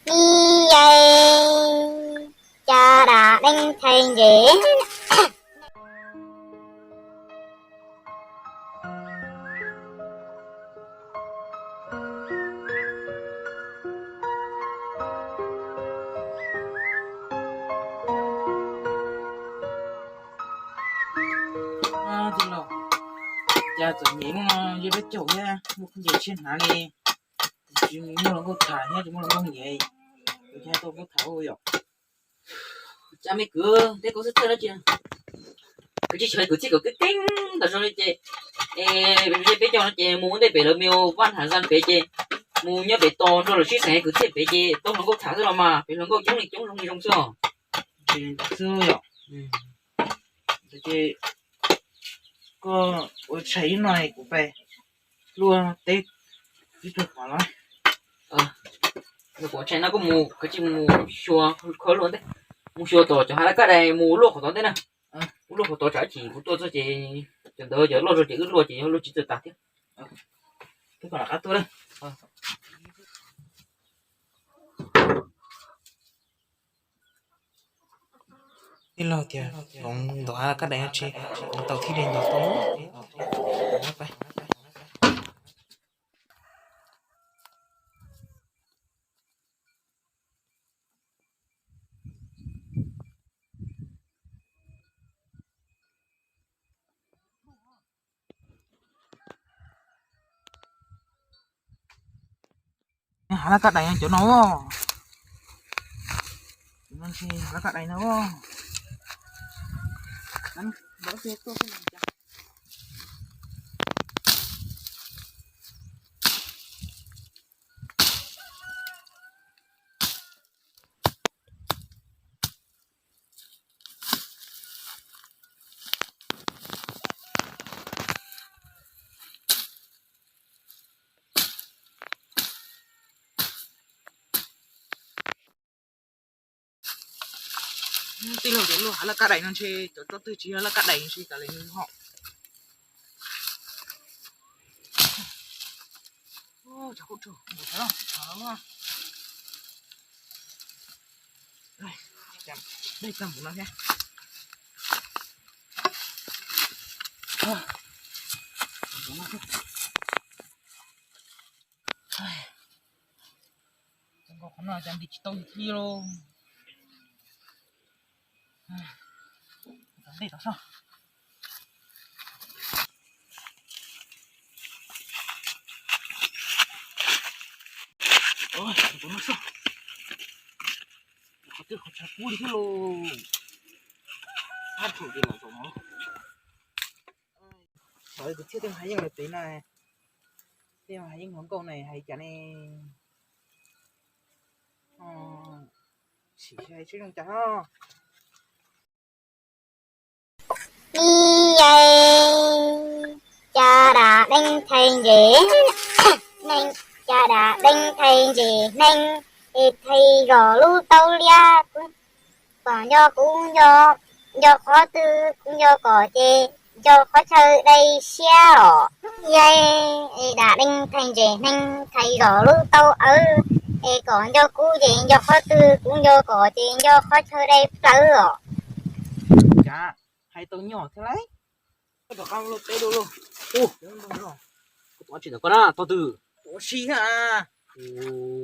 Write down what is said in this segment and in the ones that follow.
Ib yam cas dam deev ntxhais ntses. Cas txom nyem no, yog peb caug thiab muaj khaub ncaws tshiab hnav li, tsis muaj hluas nkauj tham thiab tsis muaj hluas nkauj nyiam, kuv thiaj tau nkauj tham yom. Cas me kwv, teb koj xwb txawj dab tsi? Kwv tsis xyov kwv txhiaj kom keeb keeb ntawm zoo li ces, peb caug no ces mus ua ntej pem lawv me vaj Hav Zaj pem ces mus nyob pem tos nrog lawv sib xeem kwv txhiaj pem ces tau hluas nkauj tham xwb los mas, pem hluas nkauj coob li coob zoo li zoo xwb os. Xwb yom. Ces koj ua tshais ib no kuv pais luaj teb ib tug qhov los. Kuv ua tshais no koj mus, koj cia mus xyuas khawb luaj ntej, mus xyuas tom cov hav laj kab dais mus luaj qhov tod ntej na. Mus luaj qhov tod tsam ib chim kuv tuaj txog ces cov ntawd cov loj zog ces wb luaj ces yog luaj tsis txawj tas thiab. Peb kom lawv qab tuaj na. Tij laug tias koom ntau hav laj kab dais no tsis koom tau thiaj li ntau tau. Hav laj kab dais cov no, hav laj kab dais no. Tij laug tias luaj hav laj kab dais no ntshe cov tsob twg tsis yog laj kab dais ntshe tas li ho. Dej tag npaum no thiab. Qhov no cas ntim tsis tau li lauj. Tom ntej tom soj. Tom no soj. Qhov twg qhov tshav kub li thiab lauj. Ab thaum ces los zaum no. Xyov kwv txhiaj tej hais yeej lawv pem na, tej hais yeej hluas nkauj na hais cas ne. Sim hais seb zoo cas no. Ib yam cas dam deev ntxhais ntses, neeg cas dam deev ntxhais ntses neeg, es ntxhais zom lub taub liab, kom nco kuv nco qhov twg kuv nco kom ces nco qhov chaw dai siab os. Yam es dam deev ntxhais ntses neeg, ntxhais zom lub taub awv, es kom nco kuv ces nco qhov twg kuv nco kom ces nco qhov chaw dai plaws os. Cas hais tau nyom thiab lauj. Koj rov qab luaj teb dua lauj. Ub, koj ua tsis ntawm koj na, tog twg? Ua si thiab.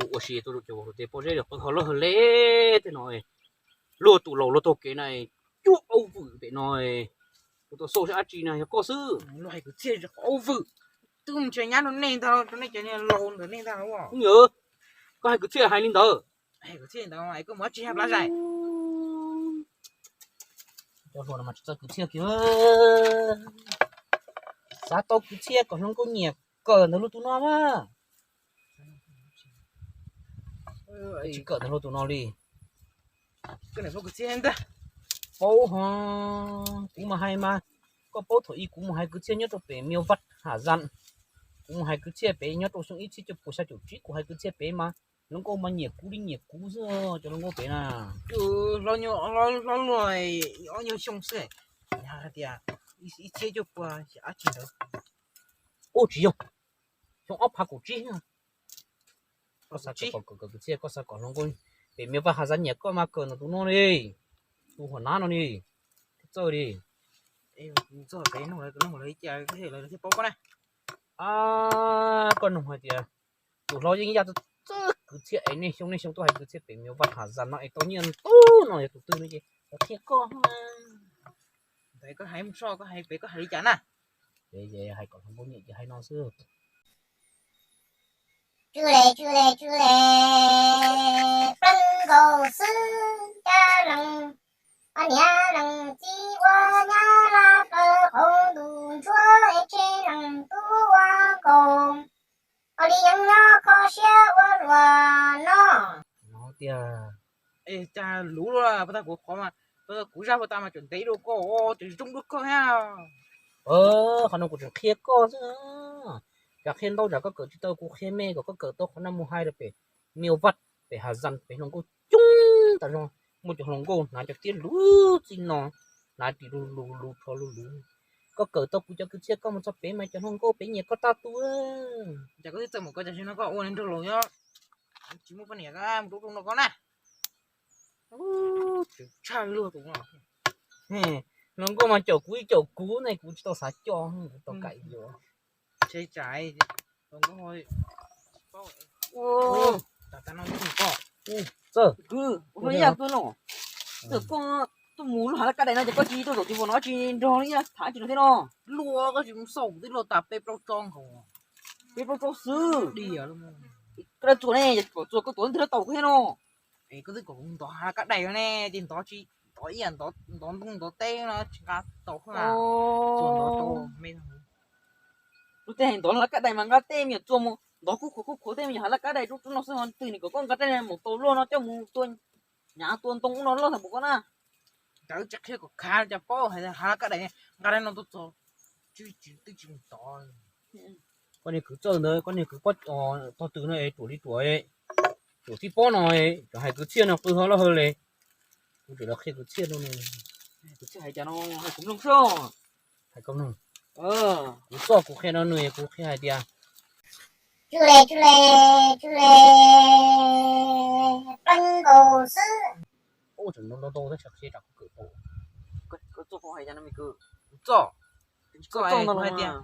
Ua si tuaj rau cov tes pob zeb qw ho loj hawv le tej no. Luag tus laus luag taug kev na, cuab aub vwm pem no. Kuv tau xauj seb dab tsi na yog koj xwb. Luag hais kwv txhiaj qhov aub vwm, twb mus ntshe nyab rau nej ntag, rau nej cov laus ntawm nej ntag. Yog koj hais kwv txhiaj hais li ntawd. Hais kwv txhiaj ntawd es koj mus dab tsi haj plab zais? Cov hluas no mas tsis txawj kwv txhiaj kiag. Xav tau kwv txhiaj kom hluas nkauj nyiam kawm ntawm luag tus no mas. Tsis kawm ntawm luag tus no li. Paub ho, kuv mas hais mas, koj paub thaum ub kuv mus hais kwv txhiaj nyob rau pem Mio Vaj Ham Zam, kuv mus hais kwv txhiaj pem nyob rau xyoo ib txhiab cuaj puas xya caum tsib kuv hais kwv txhiaj pem mas hluas nkauj mas nyiam kuv li nyiam kuv xwb, cov hluas nkauj pem na. Hlob luaj ob nyuag xyoo xwb, hais tias ib txhiab cuaj puas xya dab tsi ntawd. Ub tsis yog, xyoo ob phav kaum tsib. Koj xav kom kawm kwv txhiaj, koj xav kom hluas nkauj pem me vaj hav zaj nyiam koj mas kawm ntawm tus no li, tus huam nab no li, thiaj txawj li. Koj nug hais tias tus hlob yeej yaj txawj kwv txhiaj es niaj xyoo niaj xyoo tuaj hais kwv txhiaj pem me vaj hav zaj no es tau nyiaj ntau no yog tus twg no ces los qhia koj. Ntawd koj hais mus soj, koj hais pem koj hais li cas na? Ces hais kom hluas nkauj nyiam ces hais no xwb. Tsw le tsw le tsw le, pleev nkaus xwb, cab leej, ob niam leej txiv ua nyab laj plaws hauv ntuj ntsuab es tseb leej tub ua nkaus, ua li yeej nyob kho siab ua luaj no. Tias, cas luv luaj, pas tag kuv qhov mas, pas tag kuv zaj pas tag mas tseem ntev dua koj, tseem zoo dua koj thiab. Qhov no kuv tseem qhia koj xwb. Tsam qhia ntau tsam koj kawm tsis tau, kuv qhia me kom koj kawm tau qhov no mus hais rau pem me vaj pem hav zaj pem hluas nkauj coob tas zog, muaj cov hluas nkauj hnav cov tiab luv txij no, hnav ris luv luv luv rho luv luv. Koj kawm tau kuv cov kwv txhiaj koj mus txog pem mas cov hluas nkauj pem nyiam koj tag tus. Cas koj twb txawj mus koj cas no koj ua nraug laus nyob tsis muaj poj niam mus rau no koj na. Tshaj luag tus no. Hluas nkauj mas caum kuv ib caum kuv ne kuv tsis tau xav coj, kuv tau kam yuav. Txawj, koj tuaj mus lub hav laj kab daim no ces koj tsis tuaj zaum tiv vos no tsis nrog li tham tsis nrog thiab no. Luag koj tsis mus xauj kuv twb luag tas peb plaub tsob nkaus. Peb plaub tsob xwb. Koj dab tsuas ne, pom tsuas koj tuav ntwg rab taus koj thiab no. Es koj twb kom kuv ntov hav laj kab daim ne, ces ntov tsis, ntov ib yam ntov ntoo ntov teb no tsis nqa tau. Tsuas ntov tau me. Lub teb hais ntov laj kab daim mas nqa tej me nyuam txuas mus ntov khub khuav khub khuav tej me nyuam hav laj kab daim rub rub no xwb ho twg nim kom koj nqa tej mus tau luaj no coj mus tua nyav tua ntoo ub no loj tag npaum koj na. Ntawd tsis qhia kom khav cas paub hais hav laj kab daim nqa tej no tuaj txog twb tsis mus tod. Koj niag kwv txawj ntawd, koj niag kwv pob tog twg no es ruam li ruam, ruam tib pob no, cov hais kwv txhiaj no qw ho loj hawv li. Kuv tseem los qhia kwv txhiaj rau nws. Kwv txhiaj hais cas no hais kuv mloog soj. Hais koj mloog. Kuv txoj kuv qhia rau nws, kuv qhia hais tias, tsw le tsw le tsw le, pleev nkaus xwb. Ub, tseem ntau ntau tab sis qhia tsam kuv kawm tau. Koj txoj kuv hais cas no me kwv, kuv txoj, koj txoj no hais tias,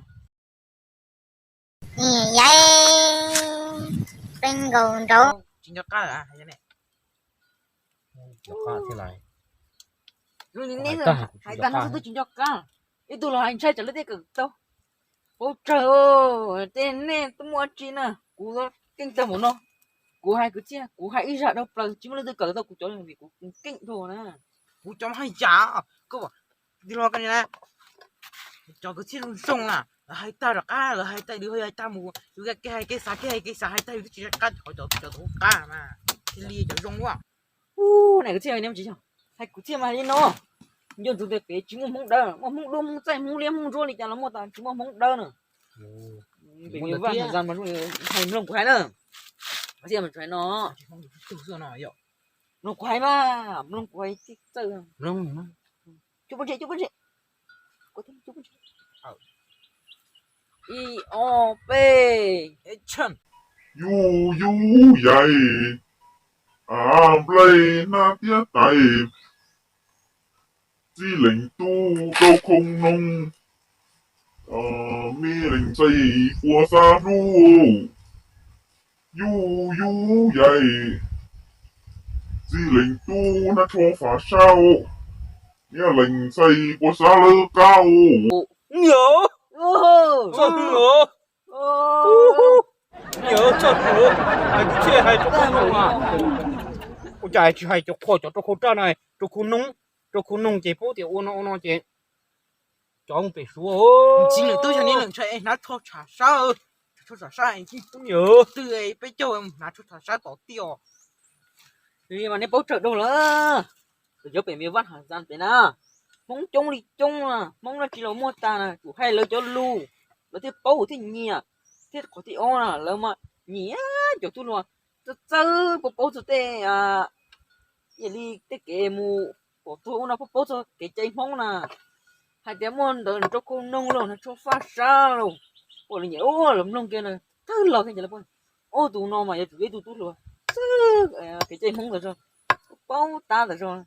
yaib, pleev nkaus nraud. Tsis nco qab lawm. Hais tag no xwb twb tsis nco qab. Ib tug los hais ntshai tsam lawv tej kawm tau. Paub tsawg, tej nej twb muaj dab tsi na, kuv keej tag npaum no. Kuv hais kwv txhiaj, kuv hais ib zaj dhau plaws tsis muaj leej twg kawm tau kuv cov li vim kuv keej dhau na. Kuv cov haj yam, koj, tij laug koj ni na, cov kwv txhiaj zoo zoo na, lawv hais tag rov qab, lawv hais tag lwm hais tag mus, yus kev hais kev xav kev hais kev xav hais tag yus twb tsis nco qab, qhov cov cov tus qab mas thiaj li cov zoo ua. Ub, nais kwv txhiaj ne tsis yog, hais kwv txhiaj mas li no, nco ntsoov tias pem tsis muaj hmoob dawb, muaj hmoob duab hmoob txaij hmoob liab hmoob ntsuab li cas los muaj tas tsis muaj hmoob dawb na. Pem me vaj zaj mas hais mloog kuv hais na, kwv txhiaj mas tsis hais no. Mloog kuv hais mas, mloog kuv hais txawj. Cub pob ntseg, cub pob ntseg. Ib ob peb. Yus yus yaim, av nplaig hnab tiab tais, txij leej tub rau khoo noog, me leej ntxhais puas xav hlub. Yus yus yaim, txij leej tub hnab tsho fav sab, niaj leej ntxhais puas xav lawv qab. Niam, txoj hwj os. Niam, txoj hwj os. Hais kwv txhiaj hais rau khoo noog mas, ua cas tsis hais cov qhua cov rau khau raj no, rau khau noog, rau khau noog ces paub tias ua no ua no ces cov mus pem suav. Tsis leej tub yog niaj leej ntxhais hnab tsho fav sab, tsho fav sab, niam, twb peb caug hnab tsho fav sab tom tij os. Mas nej paub tsawg dhau lawm. Cov pem me vaj hav zaj pem na, hmoob coob li coob na, hmoob dab tsi los muaj tas na, tsum hais lawv cov lus, lawv thiaj paub thiaj nyiam. Thiab qhov thib ob na lawv mas nyiam cov tub hluas txawj txawj paub paub txog tej, ib yam li tej kev mus pom tuag ub no paub paub txog kev cai hmoob na. Hais tias muaj ntawd rau khau noog los hnab tsho fav sab los, ua lawv nyiam ua lawv mloog kiag na, tawg los kiag ces lawv paub. Ob tug no mas yuav tsum yog ib tug tub hluas xwb, kev cai Hmoob ntawd zog, paub tab ntawd zog,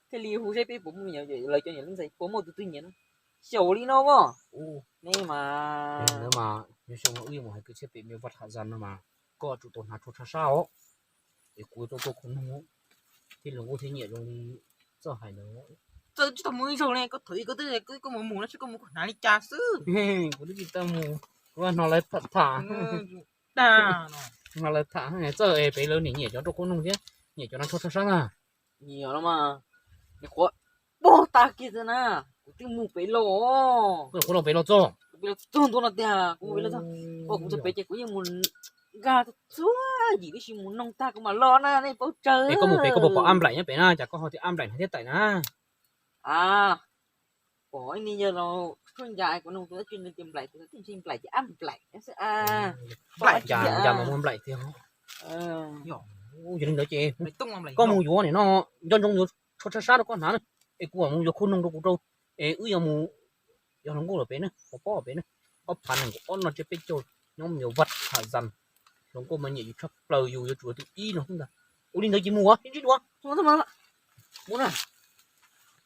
thiaj li hu saib peb puas muaj me nyuam, lawv cov niam lub ntxhais puas muaj tus twg nyiam na. Xyaum li no as, nej mas, mas yog xyoo no wb yuav mus hais kwv txhiaj pem me vaj tham zas no mas koj tsum tau hnav tshuaj tshab sab os, es kuv yuav tau tuaj khau noog thiab, hluas nkauj thiaj nyiam zoo li txoj hais ntawd. Txawj tsis tau mus ib zaug li, koj thaum ub koj twb, koj mus mus no seb koj mus koj hnav li cas xwb. Kuv twb tsis tau mus, kuv hnov lawv tham tham. Hnov lawv tham txawj es pem lawv nim nyiam cov rau khau noog thiab nyiam cov no tshuaj tshab sab na. Nyiam los mas, nws qhuav pog tag kiag xwb na, kuv twb mus pem los, kuv qhuav los pem los txog, pem los txog ntua no tiag, kuv mus pem los txog, kuv txog pem ces kuv yeej mus nkag txhua yim tib si mus noog tag kuv mam los na, nej paub tsawg. Es koj mus pem koj puas pom ab nplaim nyob pem na, cas koj ho tias ab nplaim hnav thiab taim na? A, pom ib niag yawg laus tshuaj ncas kuv nug tus dab tsi nws tias nplaim, kuv tias nplaim ces ab nplaim xwb a. Nplaim cas cas mas muaj nplaim tiag. Yog li ntawd ces koj mus yuav nim no nco ntsoov yuav tshuaj tshab sab rau koj hnav na, es kuv mam mus yuav khau noog rau kuv rau, es wb yuav mus, yog hluas nkauj los pem na, hluas pob pem na, ob phav nees nkaum ob no tsiab peb caug, nyob me nyuam vaj tham zas, hluas nkauj mas nyiam yus tshaj plaws, yus yuav tsum yog tus ib no xwb ntag. Ua li ntawd ces mus as, sib ntsib dua. Mus na,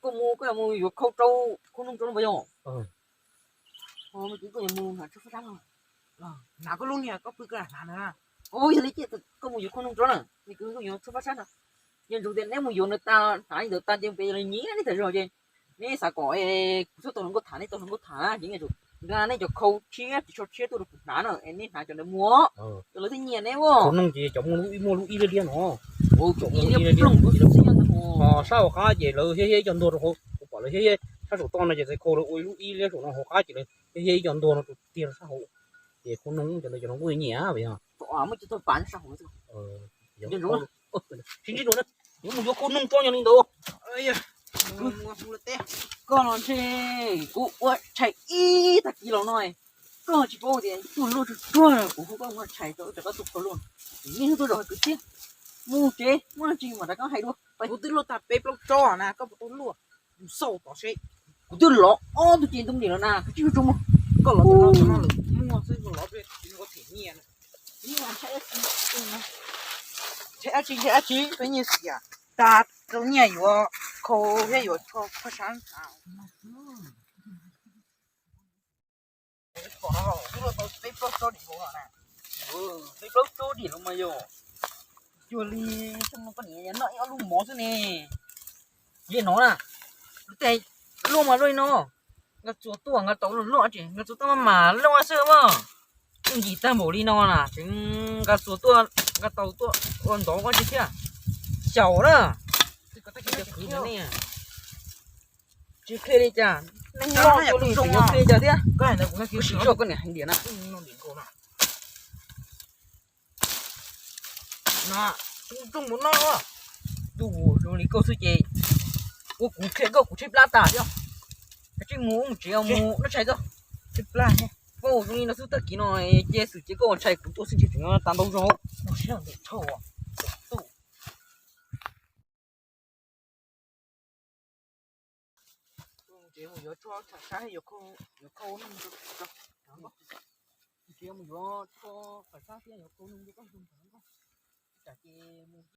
koj mus koj yuav mus yuav khau rau, khau noog rau no puas yog? Koj yuav mus hnav tshuaj tshab sab no. Hnav koj lub niag koj pw koj hnav na. Yog li ces koj mus yuav khau noog rau na, es kuv yuav tshuaj tshab sab no. Yog ntsoov tias neb mus yuav ntawd tas, hnav li ntawd tas ces peb yuav nyiam neb tas zog ces neb xav kom kuv txhob tau hluas nkauj tham, neb tau hluas nkauj tham ces neb cov khau tshiab ris tsho tshiab tuaj rau kuv hnav na, es neb hnav cov ntawd mus, cov lawv thiaj nyiam neb. Khau noog ces cov muaj lub ib, muaj lub ib liab liab no. Cov muaj lub ib liab liab, ho sab hauv qab ces lawv hiab hiab ib co ntuag rau hauv, kuv pom lawv hiab hiab sab saum toj no ces txawm khau lawv ua ib lub ib liab saum no hauv qab ces lawv hiab hiab ib co ntuag no rau tiag rau sab hauv. Ces khau noog cov ntawd cov hluas nkauj nyiam yog. Sib ntsib dua na, yuav mus yuav khau noog tso yog li ntawd. Koj los ntshe kuv ua tshais ib tag kis los no, koj tsis paub tias tuaj luaj tsuag tsuag, kuv hu koj mus tshais rau, rau koj tus khau luaj. Yeej tuaj zov kwv txhiaj, mus tsev muaj dab tsi mam rov qab hais dua. Kuv twb luaj tag peb plaub tsob na, koj puas tau luaj? Mus xauj tom seb. Kuv twb lov ob tug ces ntoo ntim los na, koj tsis tso mus. Koj lov tau no lawm muaj xwb, lov them nyiaj. Ntshe dab tsi, ntshe dab tsi, peb nyiaj xiam tag rau nyiaj yuav khau thiab yuav tshuaj tshab sab. Peb plaub tsob dim los na, peb plaub tsob dim los mas yog, cuag li xyoo no koj niam noj ib ob lub mov xwb ne. Yog no na, lub teg luaj mas luaj li no, nkag txuas tuaj nkag tau luaj luaj ces nkag txuas tuaj mas mas luaj xwb mas. Twb nkim tag npaum li no na tseem nkag txuas tuaj, nkag tau tuaj ua ntov koj tsis thiab. Xyaum na, cov kwv ntawd ne, tsis qhia li cas, neeg loj cuag li tseem yuav qhia li cas thiab. Koj sim tso koj niam hais diam na. Rooj mus no, tus zoo li koj xwb ces ua kuv qhia koj kuv tshaib plab tas thiab. Kav tsij mus ua mus tsev mus noj tshais koj. Tshaib plab, koj zoo li no xwb tag kis no ces xwm ces koj ua tshais kuv tuaj xwb ces tseem tas ntau zog. Tsev mus yuav tshuaj tsham sab, yuav khau noog rau, tsev mus yuav tshuaj tsham sab thiab yuav khau noog rau koj zoo nkauj. Tsam ces mus